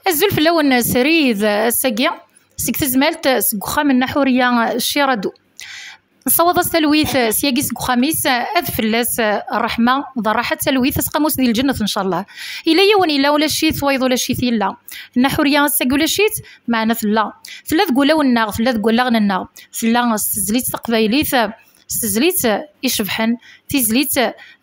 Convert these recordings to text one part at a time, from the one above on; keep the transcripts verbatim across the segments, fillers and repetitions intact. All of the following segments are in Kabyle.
Azul fell-awen srid, ass-agi seg tezmalt, seg uxxam n Naḥuriya Ciradu. Nessawaḍ-as talwit syagi seg uxxam-is, ad fell-as ṛṛeḥma d ṛṛaḥa d talwit, asqamus di lǧennet ncallah. Yella yiwen yella ulac-it, wayeḍ ulac-it yella. Naḥuriya ass-agi ulac-it, meɛna tella. Tella deg wulawen-nneɣ, tella deg wallaɣen-nneɣ, tella s tezlit taqbaylit, s tezlit icebḥen, tizlit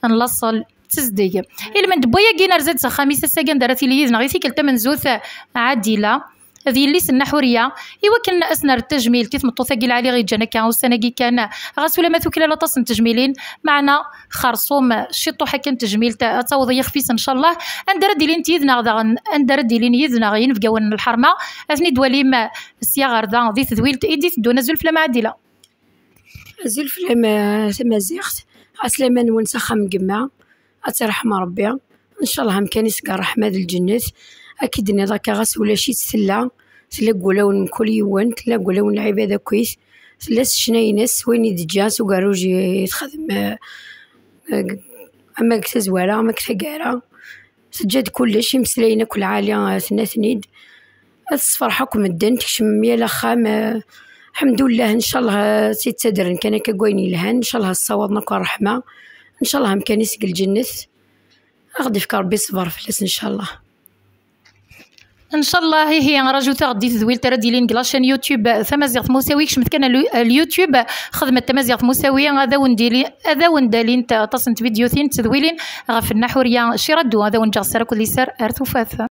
n laṣel, tezdeg. Ilmend n wayagi nerza-d s axxam-is ass-agi anda ara tili yid-neɣ i tikkelt tamenzut Ɛadila d yelli-s n Naḥuriya, i wakken ad s-nerr tajmilt i tmeṭṭut-agi lɛali i ɣ-yeǧǧan akka ussan-agi kan, ɣas ulamma tuklal aṭas n tejmilin, meɛna xerṣum ciṭuḥ akken tejmilt ad taweḍ i yixef-is ncallah. Anda ara d-ilint yid-neɣ daɣen, anda ara d-ilin yid-neɣ yinebgawen n lḥerma, ad ten-id-twalim sya ɣer da di tedwilt i d-iteddun. Azul fell-am a Ɛadila. Azul fell-am a tamaziɣt, ɛeslama-nwen s axxam n yemma, ad tt-iṛḥem Ṛebbi, ncallah amkan-is deg ṛṛeḥma d lǧennet. Akka i d-tenniḍ akka, ɣas ulac-itt tella, tella deg wulawen n mkul yiwen, tella deg wulawen n lɛibad akkit, tella s ccna-ines, wayen i d-teǧǧa s ugerruj i texdem, eh, eh, ama deg tazwara, ama deg taggara, teǧǧa-d kullec, imeslayen akk lɛali, eh, tenna-ten-id. Ad tessefreḥ akk medden, tekcem yal axxam, eh, lḥemdullah, ncallah, eh, tt-ittadren kan akka deg wayen yelhan, ncallah ssawaḍen akk ṛṛeḥma, ncallah amkan-is deg lǧennet. Ad ɣ-d-ifk Ṛebbi ṣṣber fell-as ncallah. Ncallah, ihi, rajut-aɣ-d di tedwilt ara d-ilin deg la chaîne YouTube Tamaziɣt Musawi. Kecmet kan al-, al-YouTube, xedmet Tamaziɣt Musawi, ad awen-d-ili-, ad awen-d-alint aṭas n tvidyutin d tedwilin ɣef Nna Ḥuriya Ciradu. Ad awen-ǧǧeɣ sser akked liser ar tufat.